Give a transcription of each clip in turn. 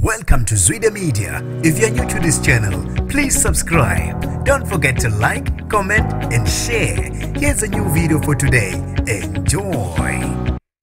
Welcome to Zwida Media. If you're new to this channel, please subscribe. Don't forget to like, comment, and share. Here's a new video for today. Enjoy.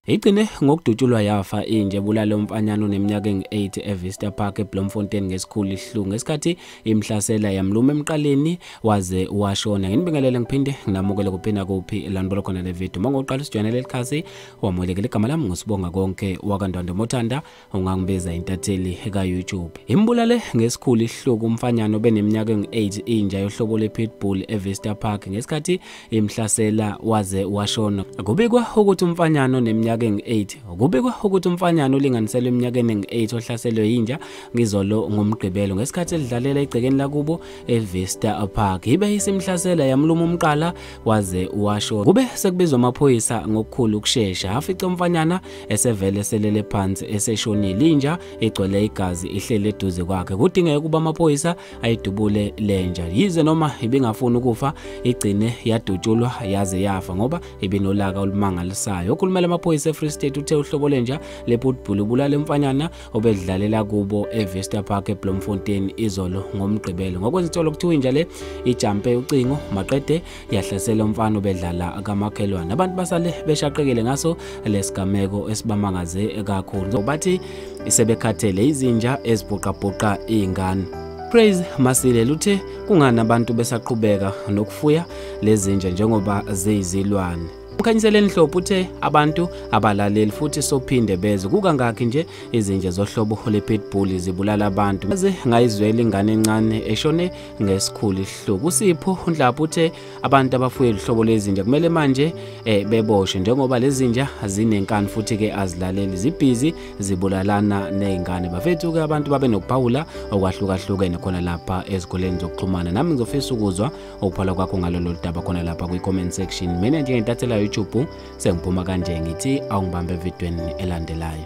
Igcine ngokudutshulwa yafa inja ebulala umfanyana oneminyaka engu-8 eVista Park eBloemfontein ngesikhulu isihlungu ngesikhathi imhlasela yamluma emqaleni waze washona. Nginibingelele ngiphinde nginamukele kuphinda kuphi lanibona khona le video. Mangoqala usijoyinele likhasi wamukelekile, igama lami nguSibonga Konke wakaNdwandwe, mothanda ungangibiza intatheli ka YouTube. Imbulale ngesikhulu isihlungu umfanyana obeneminyaka engu-8 inja yohlobo le-Pitbull eVista Park ngesikhathi imhlasela waze washona. Kubikwa ukuthi umfanyana oneminyaka engu-8 kubikwa ukuthi umfanyana olinganiselwe eminyakeni engu-8 ohlaselwe yinja ngizolo ngomgqibelo ngesikhathi edlalela egcekeni lakubo eVista Park. Ibe isimhlasela yamluma umqala waze washona. Kube sekubizwa amaphoyisa ngokukhulu ukushesha, afica umfanyana esevele selele phansi eseshonile, inja igcwele igazi ihlele eduze kwakhe. Kudingeka ukuba amaphoyisa ayidubule lenja, yize noma ibingafuni ukufa igcine yadutshulwa yaze yafa ngoba ibinolaka olumangalisayo. Okhulumela amaphoyisa eFree State uthe uhlobo lenja lePitbull ubulala umfanyana obedlalela kubo eVista Park eBloemfontein izolo ngomgqibelo. Ngokwezitolo kuthiwa inja le ijampe ucingo maqede yahlasela umfana obedlala kamakhelwane. Abantu basale beshaqekile ngaso lesigameko esibamangaze kakhulu. Bathi isebekhathele izinja ezibhuqabhuqa izingane. Praise Masile uthe kungani abantu besaqhubeka nokufuya lezinja njengoba ziyizilwane. Ukhanyiseleni Hlophe uthe abantu abalaleli futhi sophinde beze kukangakhi nje izinja zohlobo le-Pitbull zibulala abantu. Baze ngayizwela ingane encane eshone ngesikhulu isihluku. USipho Ndlaphu uthe abantu abafuye uhlobo lezinja kumele manje beboshwe njengoba lezinja zinenkani futhi ke azilaleli, zibhizi zibulalana nezingane. Bafethu ke abantu babe nokuphawula okwahlukahlukene khona lapha ezikoleni zokuxhumana. Nami ngizofisa ukuzwa ukuphala kwakho ngalolu daba khona lapha kwi-comment section. Mina njengentathela YouTube sengiphuma kanje ngithi awungibambe evidweni elandelayo.